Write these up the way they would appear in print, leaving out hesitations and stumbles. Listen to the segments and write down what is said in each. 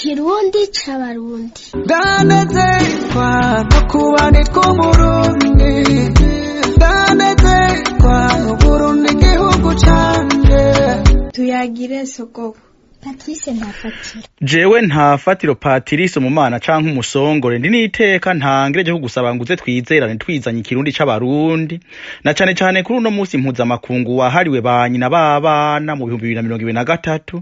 Ikirundi c'Abarundi. Ndanezerwa no kuba nitwa Umurundi, ndanezerwa n'Uburundi igihugu canje. Tuyagire sogoko. Patrice Ntafatira. Jewe nta fatiro Patrice mu mana canke umusongore, ndi n'iteka ntangire ryo kugusaba nguze twizerane twizanye ikirundi c'Abarundi, na cane cane kuri uno musi mpuzamakungu wahariwe ba nyina b'abana mu 2023,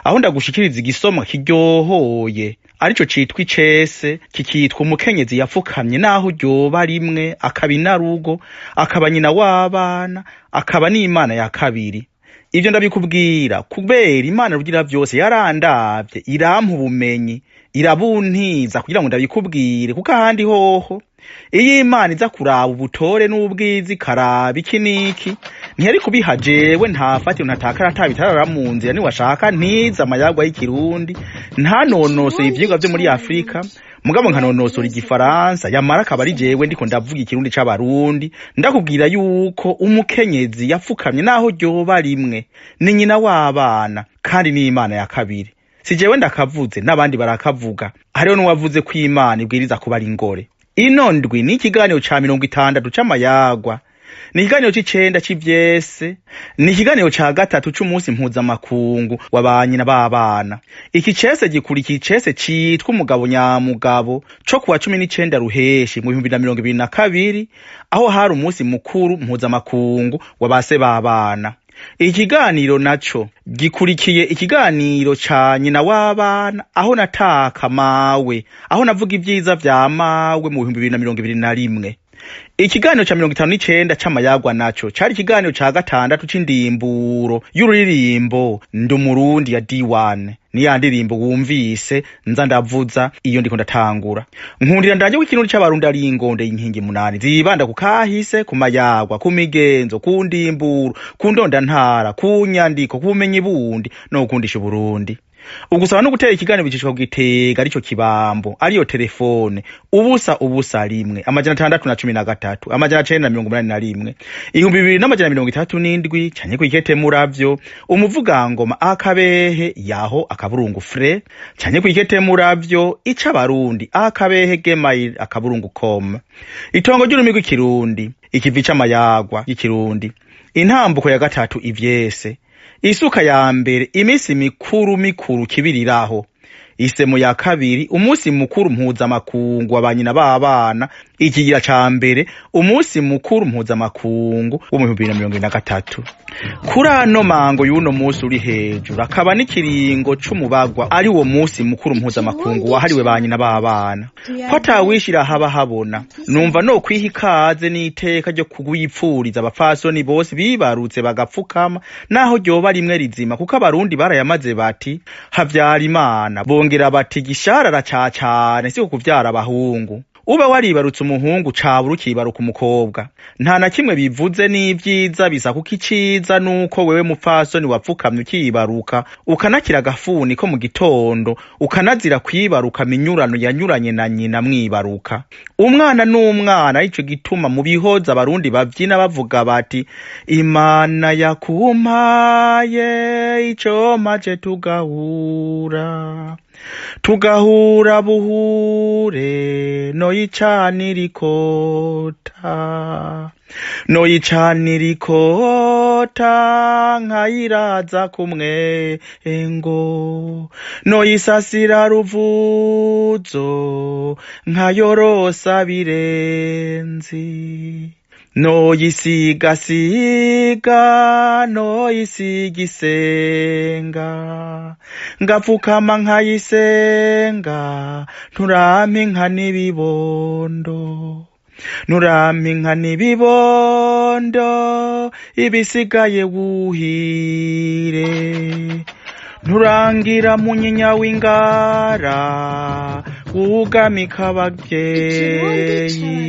aho ndagushikiriza igisomwa kiryohoye arico citwa icese, kikitwa umukenyezi yapfukamye naho ryoba rimwe, akaba inarugo, akaba nyina w'abana, akaba n'Imana ya kabiri. Ivyo ndabikubwira kubera Imana Rugira vyose yarandavye, irampa ubumenyi, irabuntiza kugira ngo ndabikubwire, kuko ahandi hoho iyo Imana iza kuraba ubutore n'ubwiza ikaraba iki n'iki ntiyari kubiha jewe nta fatiro ntatakara atabitarara mu nzira, niwashaka ntize amayagwa y'ikirundi, ntanonosora ivyigwa vyo muri Afrika, mugabo nkanonosora igifaransa, yamara akaba ari jewe ndiko ndavuga ikirundi c'Abarundi, ndakubwira yuko umukenyezi yapfukamye naho ryoba rimwe ni nyina w'abana kandi ni Imana ya kabiri. Si jewe ndakavuze, n'abandi barakavuga. Hariho n'uwavuze ko Imana ibwiriza kuba ari ingore. Ino ndwi ni ikiganiro ca 60 c'amayagwa, ni ikiganiro c'icenda c'ivyese, ni ikiganiro ca gatatu c'umunsi mpuzamakungu wa ba nyina b'abana. Iki cese gikurikira icese citwa umugabo nyamugabo co kuwa 19 Ruheshi mu 2022, aho hari umunsi mukuru mpuzamakungu wa ba se b'abana. Ikiganiro naco gikurikiye ikiganiro ca nyina w'abana, aho nataka mawe, aho navuga ivyiza vya mawe mu 2021. Ikiganiro ca 59 c'amayagwa naco cari ikiganiro ca gatandatu c'indimburo y'ururirimbo Ndi Umurundi ya D1, ni ya ndirimbo wumvise nza ndavuza iyo ndiko ndatangura. Nkundira ndanje ko ikirundi c'Abarundi ari ingonde y'inkingi munani zibanda ku kahise, ku mayagwa, ku migenzo, ku ndimburo, ku ndondantara, ku nyandiko, ku bumenyi bundi no gukundisha Uburundi. Ugusaba no gutera ikiganiro bicishwa gitega arico kibambo, ariyo telefone 0 0 1 613 981 2437, canke kwikete muravyo umuvugangoma akabehe yaho akaburungu fre, canke kwikete muravyo icabarundi akabehe gmail akaburungu com. Itongo ry'ururimi rw'ikirundi, ikivi c'amayagwa y'ikirundi, intambuko ya gatatu ivyese, isuka ya mbere imisi mikuru mikuru kibiriraho, isemo ya kabiri umunsi mukuru mpuzamakungu wa ba nyina b'abana, ikigira ca mbere umunsi mukuru mpuzamakungu wo mu 2023. Kuri ano mango y'uno munsi uri hejuru akaba n'ikiringo c'umubagwa ari wo munsi mukuru mpuzamakungu wahariwe ba nyina b'abana, ko atawishira haba habona, numva no kwiha ikaze n'iteka ryo kugwipfuriza abapfasoni bose bibarutse bagapfukama naho ryoba rimwe rizima, kuko Abarundi barayamaze bati havyara Imana, bongera bati gisharara ca cane siko kuvyara abahungu. Uba waribarutse umuhungu cabura ukibaruka umukobwa, nta na kimwe bivuze n'ivyiza bisa, kuko iciza nuko wewe mupfasoni wapfukamye ukibaruka, ukanakira agafuni ko mu gitondo, ukanazira kwibaruka minyurano yanyuranye na nyina mwibaruka. Umwana n'umwana, arico gituma mu bihoza Abarundi bavyina bavuga bati Imana yakumpaye ico maje tugahura, tugahura buhure, noyicanira ikota, noyicanira ikota nkayiraza kumwengo, noyisasira ruvuzo nkayorosa birenzi, noyisigasiga noyisiga isenga, ngapfukama nkayisenga, nturampa inka n'ibibondo, nturampa inka n'ibibondo, ibisigaye wuhire, nturangira munyinya w'ingara wugamika abavyeyi.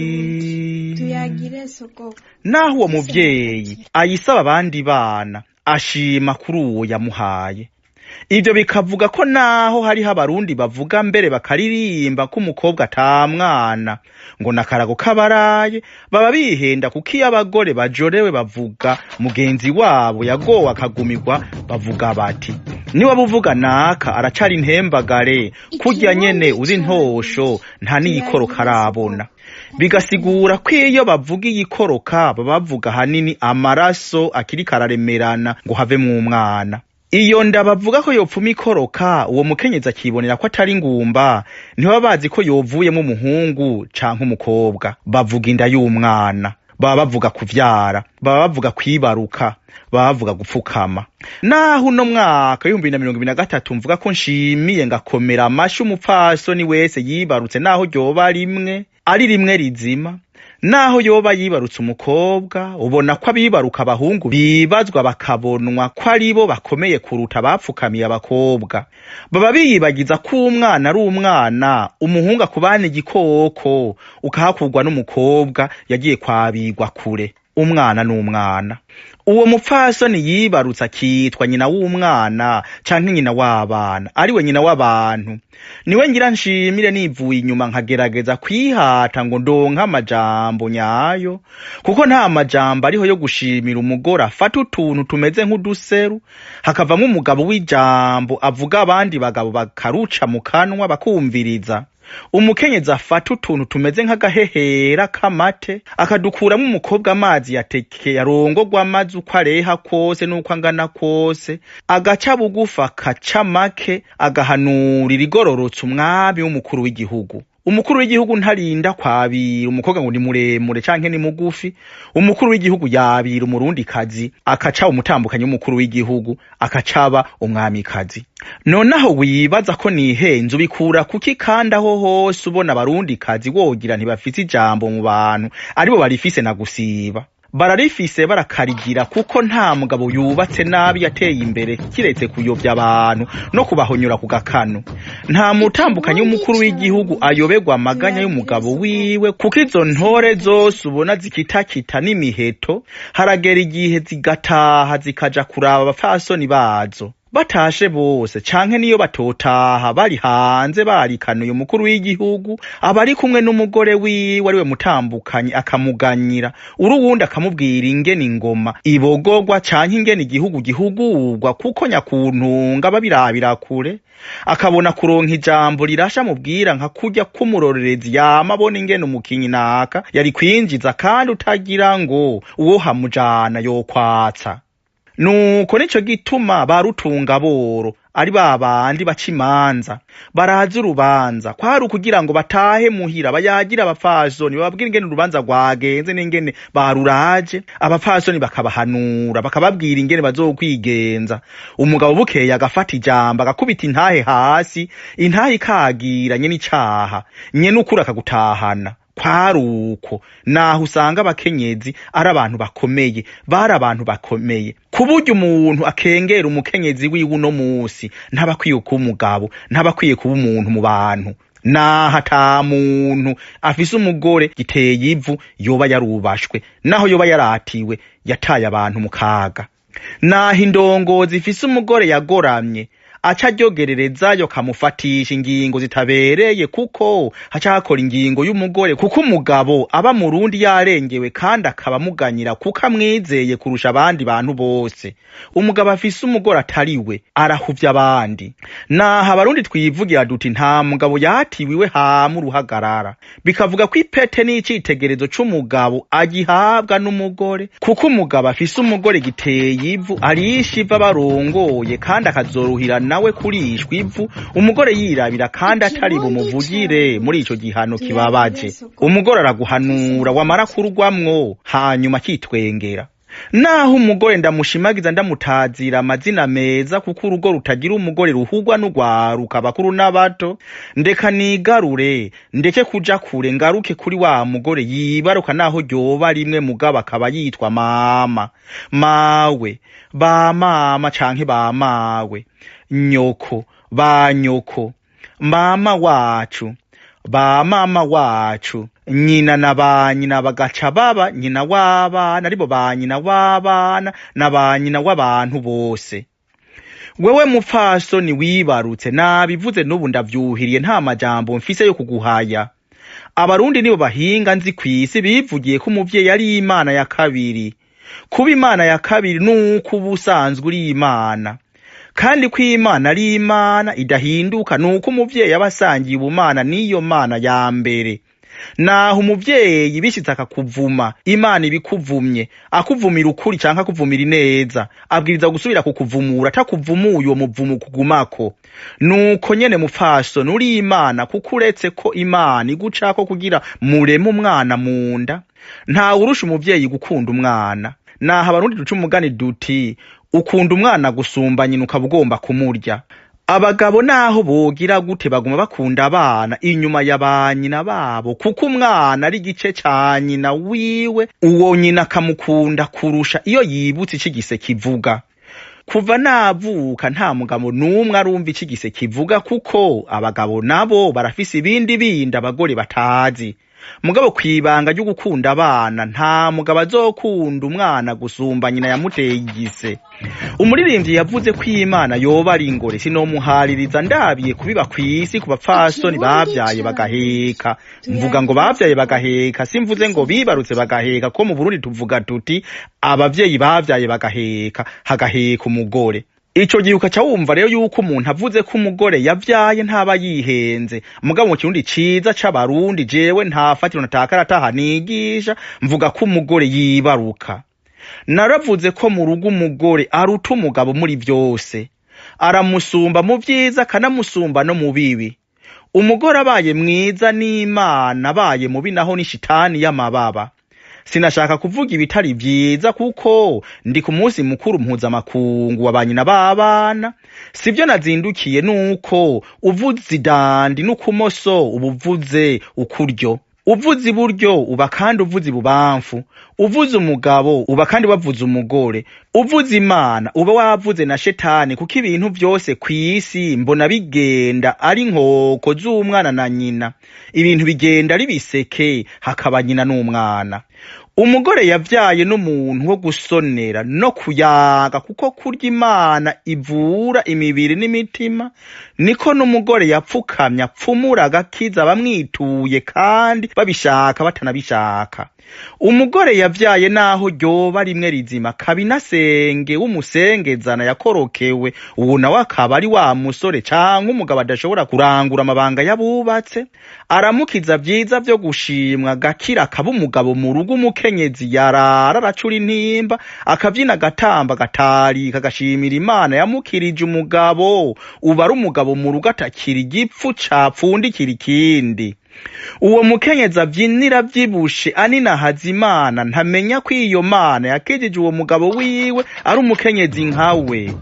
Tuyagire sogoko. Naho uwo muvyeyi ayisaba abandi bana, ashima kuri uwo yamuhaye. Ivyo bikavuga ko naho hariho Abarundi bavuga mbere bakaririmba ko umukobwa ata mwana, ngo nakarago k'abaraye, baba bihenda, kuko iyo abagore bajorewe bavuga mugenzi wabo yagowe akagumirwa, bavuga bati Niba buvuga naka aracari intembagare, kurya nyene uzi intosho nta n'iyikoroka arabona. Bigasigura ko iyo bavuga iyikoroka baba bavuga ahanini amaraso akiriko araremerana ngo havemwo umwana. Iyo nda bavuga ko yopfuma ikoroka, uwo mukenyezi akibonera ko atari ngumba, ntibaba bazi ko yovuyemwo umuhungu canke umukobwa. Bavuga inda y'umwana, baba bavuga kuvyara, baba bavuga kwibaruka, baba bavuga gupfukama. Naho uno mwaka w'2023 mvuga ko nshimiye ngakomera amashi umupfasoni wese yibarutse, naho ryoba rimwe ari rimwe rizima, naho yoba yibarutse umukobwa, ubona ko abibaruka abahungu bibazwa bakabonwa ko aribo bakomeye kuruta abapfukamiye abakobwa. Baba biyibagiza ko umwana ari umwana, umuhungu akubana igikoko ukahakurwa n'umukobwa yagiye kwabigwa kure. Umwana n'umwana. Uwo mupfasoni yibarutse akitwa nyina w'umwana canke nyina w'abana, ariwe nyina w'abantu. Niwe ngira nshimire nivuye inyuma nkagerageza kwihata ngo ndonke amajambo nyayo, kuko nta majambo ariho yo gushimira umugore afata utuntu tumeze nk'uduseru, hakavamwo umugabo w'ijambo avuga abandi bagabo bakaruca mu kanwa bakumviriza. Umukenyezi afata utuntu tumeze nk'agahehera k'amate akadukuramwo umukobwa amazi yatekeye arongorwa amazi uko areha kose n'uko angana kose, agaca bugufi akaca make, agahanurira igororotse umwami w'umukuru w'igihugu. Umukuru w'igihugu ntarinda kwabira umukobwa ngo ni muremure canke ni mugufi. Umukuru w'igihugu yabira umurundikazi akaca umutambukanyi w'umukuru w'igihugu akacaba umwamikazi. Nonaho wibaza ko nihenze ubikura kuki, kandi aho hose ubona abarundikazi wogira ntibafise ijambo mu bantu, aribo barifise na gusiba. Bararifise barakarigira, kuko nta mugabo yubatse nabi yateye imbere kiretse kuyovya abantu no kubahonyora ku gakano. Nta mutambukanyi w'umukuru w'igihugu ayoberwa amaganya y'umugabo wiwe, kuko izo ntore zose ubona zikitakita n'imiheto, haragera igihe zigataha zikaja kuraba abapfasoni bazo. Batashe bose canke niyo batotaha bari hanze barikanuye umukuru w'igihugu, aba ari kumwe n'umugore wiwe ariwe mutambukanyi, akamuganyira uruwundi akamubwira ingene ingoma ibogogwa canke ingene igihugu gihugurwa, kuko nyakuntunga babirabira kure, akabona kuronka ijambo rirasha mubwira nka kurya k'umurorerezi yama abona ingene umukinyi naka yari kwinjiza, kandi utagira ngo uwo hamujana yokwatsa. Nuko nico gituma ba rutungaboro ari babandi baca imanza baraza urubanza, kwari ukugira ngo batahe muhira bayagira abapfasoni bababwira ingene urubanza rwagenze n'ingene baruraje, abapfasoni bakabahanura bakababwira ingene bazokwigenza. Umugabo bukeye agafata ijambo agakubita intahe hasi, intahe ikagira nyene icaha, nyene ukuri akagutahana. Kwari uko naho usanga abakenyezi ari abantu bakomeye, bari abantu bakomeye ku buryo umuntu akengera umukenyezi wiwe uno musi ntaba akwiye kuba umugabo, ntaba akwiye kuba umuntu mu bantu. Naho ata muntu afise umugore giteye ivu yoba yarubashwe, naho yoba yaratiwe yataye abantu mu kaga. Naho indongozi ifise umugore yagoramye aca aryogererezayo kamufatisha ingingo zitabereye, kuko haca hakora ingingo y'umugore, kuko umugabo aba murundi yarengewe kandi akaba amuganyira kuko amwizeye kurusha abandi bantu bose. Umugabo afise umugore atariwe arahuvya abandi. Naho abarundi twivugira duti nta mugabo yatiwe iwe hama uruhagarara, bikavuga ko ipete n'icitegerezo c'umugabo agihabwa n'umugore, kuko umugabo afise umugore giteye ivu arisha ivu abarongoye kandi akazoruhira nawe kurishwa ivu umugore yirabira kandi atari bumuvugire muri ico gihano kibabaje. Umugore araguhanura wamara kurugwamwo hanyuma akitwengera. Naho umugore ndamushimagiza ndamutazira amazina meza, kuko urugo rutagira umugore ruhugwa n'urwaruka abakuru n'abato. Ndeka nigarure ndeke kuja kure, ngaruke kuri wa mugore yibaruka naho ryoba rimwe, mugabo akaba yitwa mama, mawe, ba mama canke ba mawe, nyoko, ba nyoko, mama wacu, ba mama wacu, nyina na ba nyina bagaca baba nyina w'abana, aribo ba nyina w'abana na ba nyina w'abantu bose. Wewe mupfasoni wibarutse, nabivuze n'ubu ndavyuhiriye, nta majambo mfise yo kuguhaya. Abarundi nibo bahinga nzi kw'isi bivugiye ko umuvyeyi ari imana ya kabiri. Kuba imana ya kabiri nuko uba usanzwe uri imana. Kandi ko Imana ari Imana idahinduka, nuko umuvyeyi aba asangiye ubumana n'iyo Mana ya mbere. Naho umuvyeyi bishitse akakuvuma, Imana ibikuvumye, akuvumira ukuri canke akuvumira ineza, abwiriza gusubira kukuvumura, atakuvumuye uwo muvumo ukugumako. Nuko nyene mupfasoni uri Imana, kuko uretse ko Imana igucako kugira mureme umwana mu nda, ntawurusha umuvyeyi gukunda umwana. Naho abarundi duca umugani duti ukunda umwana gusumba nyina ukaba ugomba kumurya. Abagabo naho bogira gute baguma bakunda abana inyuma ya ba nyina babo, kuko umwana ari igice ca nyina wiwe, uwo nyina akamukunda kurusha iyo yibutse ico igise kivuga. Kuva navuka nta mugabo n'umwe arumva ico igise kivuga, kuko abagabo nabo barafise ibindi bindi abagore batazi. Mugabo kw'ibanga ryo gukunda abana, nta mugabo azokunda umwana gusumba nyina yamuteye igise. Umuririmbyi yavuze ko Imana yoba ari ingore, sinomuhaririza ndabiye kubiba kw'isi ku bapfasoni bavyaye bagaheka. Mvuga ngo bavyaye bagaheka, simvuze ngo bibarutse bagaheka, ko mu Burundi tuvuga tuti abavyeyi bavyaye bagaheka, hagaheka umugore. Ico gihe ukaca wumva rero yuko umuntu avuze ko umugore yavyaye ntaba yihenze. Mugabo mu kirundi ciza c'abarundi, jewe nta fatiro natakara ataha nigisha, mvuga ko umugore yibaruka. Naravuze ko mu rugo umugore aruta umugabo muri vyose, aramusumba mu vyiza akanamusumba no mu bibi. Umugore abaye mwiza n'Imana, abaye mubi naho ni shitani y'amababa. Sinashaka kuvuga ibitari vyiza kuko ndi ku munsi mukuru mpuzamakungu wa ba nyina b'abana. Sivyo nazindukiye, nuko uvuze idandi n'ukumoso uba uvuze ukuryo, uvuze iburyo uba kandi uvuze ibubamfu, uvuze umugabo uba kandi wavuze umugore, uvuze Imana uba wavuze na shetani, kuko ibintu vyose kw'isi mbona bigenda ari inkoko z'umwana na nyina. Ibintu bigenda ari biseke, hakaba nyina n'umwana. Umugore yavyaye n'umuntu wo gusonera no kuyaga, kuko kurya Imana ivura imibiri n'imitima, niko n'umugore yapfukamye apfumura agakiza bamwituye kandi babishaka batanabishaka. Umugore yavyaye naho ryoba rimwe rizima, kabinasenge w'umusengezana yakorokewe, uwo nawe akaba ari wa musore canke umugabo adashobora kurangura amabanga y'abubatse, aramukiza vyiza vyo gushimwa, agakira akaba umugabo mu rugo. Umukenyezi yarara aracura intimba, akavyina agatamba agatarika agashimira Imana yamukirije umugabo, uba ari umugabo mu rugo atakira igipfu capfundikira ikindi. Uwo mukenyezi avyinira avyibushe aninahaza Imana, ntamenya ko iyo Mana yakijije uwo mugabo wiwe ari umukenyezi nkawe.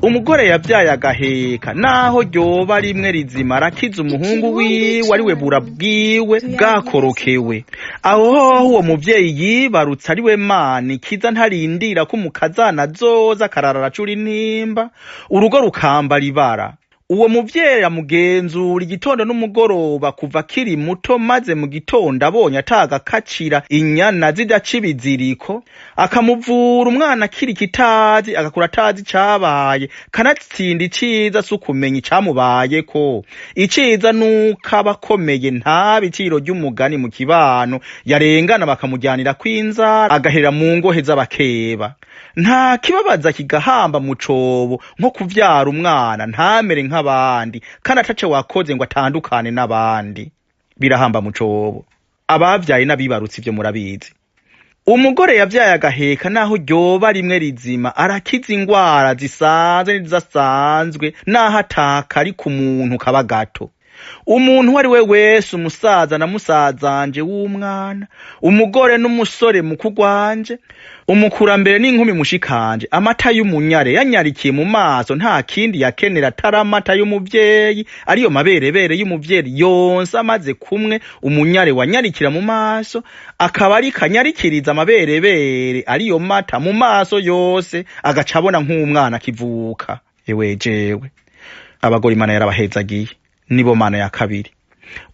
Umugore yavyaye agaheka naho ryoba rimwe rizima, arakiza umuhungu wiwe ari we bura bwiwe bwakorokewe. Aho hoho uwo muvyeyi yibarutse ari we Mana ikiza, ntarindira ko umukazana azoza akarara aracura intimba, urugo rukambara ibara. Uwo muvyeyi amugenzura igitondo n'umugoroba kuva akiri muto, maze mu gitondo abonye atagakacira inyana zidaca ibiziriko, akamuvura umwana akiri kitazi, agakura atazi icabaye. Kanatsinda iciza si ukumenya icamubayeko, iciza nuko aba akomeye ntabe iciro ry'umugani mu kibano, yarengana bakamujyanira kw'inzara, agahera mu ngohe z'abakeba. Nta kibabaza kigahamba mu cobo nko kuvyara umwana ntamere nk'abandi, kandi ataco wakoze ngo atandukane n'abandi. Birahamba mu cobo. Abavyaye n'abibarutse ivyo murabizi. Umugore yavyaye agaheka naho ryoba rimwe rizima, arakiza ingwara zisanzwe n'izidasanzwe, naho ataka ari ku muntu kaba gato. Umuntu uwo ari we wese, umusaza na musazanje w'umwana, umugore n'umusore mukugwanje, umukurambere n'inkumi mushikanje, amata y'umunyare yanyarikiye mu maso nta kindi yakenera atari amata y'umuvyeyi, ariyo maberebere y'umuvyeyi yonsa amaze kumwe umunyare wanyarikira mu maso, akaba ari kanyarikiriza amaberebere ariyo mata mu maso yose, agaca abona nk'umwana akivuka. Ewe jewe, abagore Imana yarabahezagiye, nibo Mana ya kabiri.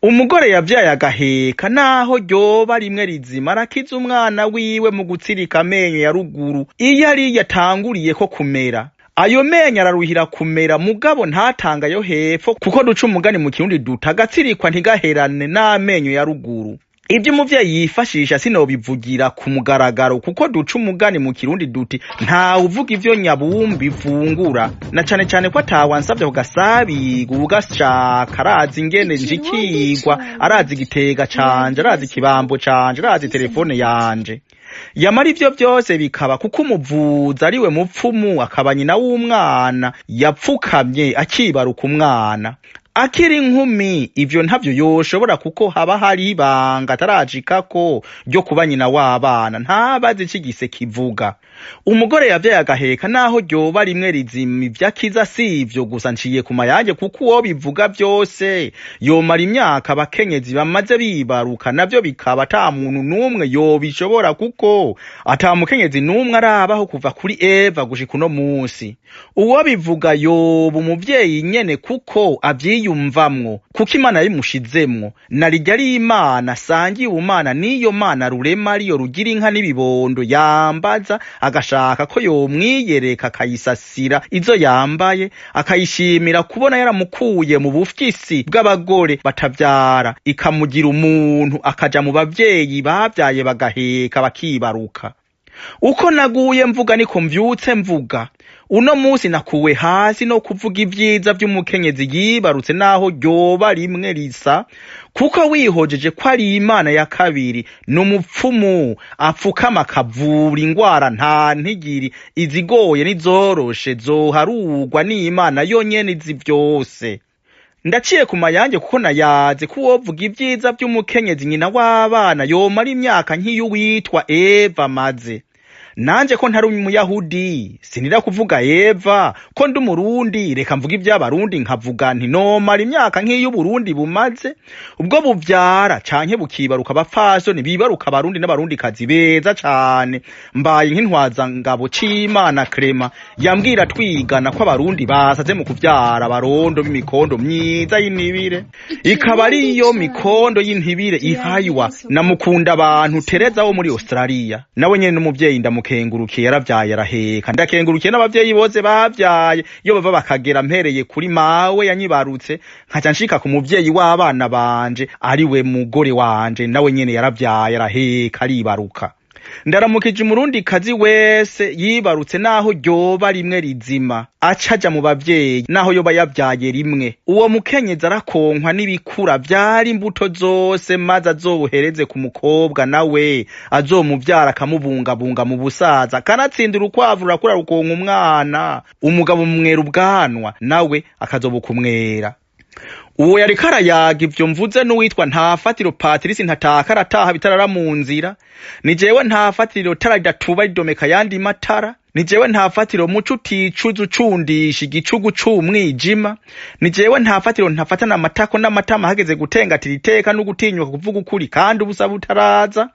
Umugore yavyaye agaheka naho ryoba rimwe rizima, arakiza umwana wiwe mu gutsirika amenyo ya ruguru iyo ari yatanguriyeko kumera. Ayo menyo araruhira kumera, mugabo ntatanga ayo hepfo, kuko duca umugani mu kirundi duta agatsirikwa ntigaherane n'amenyo ya ruguru. Ibyo umuvyeyi yifashisha sinobivugira ku mugaragaro, kuko duca umugani mu Kirundi duti ntawe uvuga ivyo nyabumbi ivungura, na cane cane ko atawansavye kugasabiga. Ugashaka arazi ingene njikirwa, arazi igitega canje, arazi ikibambo canje, arazi telefone yanje. Yamara ivyo vyose bikaba kuko umuvuzi ariwe mupfumu, akaba nyina w'umwana yapfukamye akibaruka umwana akiri inkumi. Ivyo ntavyo yoshobora, kuko haba hari ibanga atarashikako ryo kuba nyina w'abana, ntabazi icigise kivuga. Umugore yavyaye agaheka, naho ryoba rimwe rizima, ivyo akiza. Si ivyo gusa, nciye ku mayange, kuko uwo bivuga vyose yomara imyaka abakenyezi bamaze bibaruka, navyo bikaba ata muntu n'umwe yobishobora, kuko ata mukenyezi n'umwe arabaho kuva kuri Eva gushika uno musi. Uwo bivuga yoba umuvyeyi nyene, kuko avyiyumvamwo, kuko Imana yabimushizemwo. Narirya ari Imana asangiye ubumana n'iyo Mana rurema, ariyo rugira inka n'ibibondo, yambaza agashaka ko yomwiyereka, akayisasira izo yambaye, akayishimira kubona yaramukuye mu bufyisi bw'abagore batavyara, ikamugira umuntu, akaja mu bavyeyi bavyaye bagaheka bakibaruka. Uko naguye mvuga niko mvyutse mvuga. Uno musi nakuwe hasi no kuvuga ivyiza vy'umukenyezi yibarutse, naho ryoba rimwe risa, kuko wihojeje ko ari Imana ya kabiri, n'umupfumu apfukama akavura ingwara nta ntigiri, izigoye n'izoroshe zoharugwa n'Imana yonyene izi vyose. Ndaciye ku mayange, kuko nayaze ko uwovuga ibyiza vy'umukenyezi nyina w'abana yomara imyaka nk'iy'uwitwa Eva maze. Nanje ko ntari umuyahudi, sinira kuvuga Eva. Ko ndi umurundi, reka mvuga ivy'abarundi, nkavuga nti nomara imyaka nk'iy'uburundi bumaze ubwo buvyara canke bukibaruka abapfasoni bibaruka abarundi n'abarundikazi beza cane. Mbaye nk'intwaza ngabo c'Imana Clement yambwira twigana ko abarundi basaze mu kuvyara abarondo b'imikondo myiza y'intibire, ikaba ariyo mikondo y'intibire ihaywa na mukunda abantu Tereza wo muri Australia. Nawe nyene n'umuvyeyi, ndamukengurukiye, yaravyaye araheka. Ndakengurukiye n'abavyeyi bose bavyaye iyo bava bakagera, mpereye kuri mawe yanyibarutse, nkaca nshika ku muvyeyi w'abana banje, ariwe mugore wanje, nawe nyene yaravyaye araheka aribaruka. Ndaramukije umurundi kazi wese yibarutse, naho ryoba rimwe rizima, acaja mu bavyeyi, naho yoba yavyaye rimwe. Uwo mukenyezi arakonkwa n'ibikura vyari imbuto zose, maze azohereze ku mukobwa, nawe azomuvyara, akamubungabunga mu busaza. Kanatsinda urukwavu rurakura rukonka umwana, umugabo mumwera ubwanwa, nawe akazobuka umwera. Uwo yariko arayaga ivyo mvuze n'uwitwa Ntafatiro Patrice, ntataka arataha bitarara mu nzira. Ni jewe Ntafatiro tara ridatuba ridomeka yandi matara. Ni jewe Ntafatiro muco uticuza ucundisha igicugu c'umwijima. Ni jewe Ntafatiro ntafatana amatako n'amatama hageze gutengatira iteka no gutinyuka kuvuga ukuri kandi ubusa butaraza.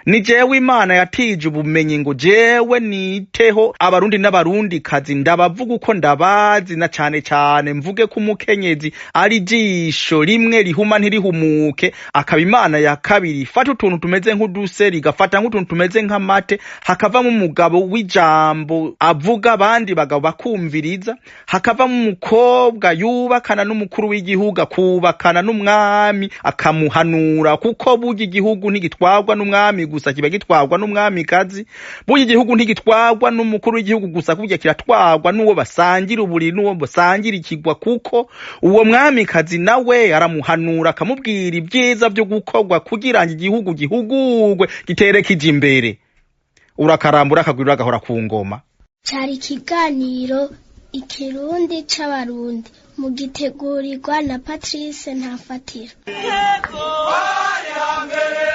Ni jewe Imana yatije ubumenyi ngo jewe niteho abarundi n'abarundi kazi, ndabavuga uko ndabazi, na cane cane mvuge ko umukenyezi ari ijisho rimwe rihuma ntirihumuke, akaba Imana ya kabiri fata utuntu tumeze nk'uduse, rigafata nk'utuntu tumeze nk'amate, hakavamo umugabo w'ijambo avuga abandi bagabo bakumviriza, hakavamo umukobwa yubakana n'umukuru w'igihugu, akubakana n'umwami, akamuhanura, kuko burya igihugu ntigitwarwa n'umwami gusa, kiba gitwarwa n'umwamikazi. Burya igihugu ntigitwarwa n'umukuru w'igihugu gusa, burya kiratwarwa n'uwo basangira uburiri, n'uwo basangira ikigwa, kuko uwo mwamikazi nawe aramuhanura, akamubwira ibyiza vyo gukorwa kugira ngo igihugu gihugurwe, gitere kija imbere. Urakarambura akagwira agahora ku ngoma. Cari ikiganiro Ikirundi c'Abarundi, mugitegurirwa na Patrice Ntafatiro. Hambere.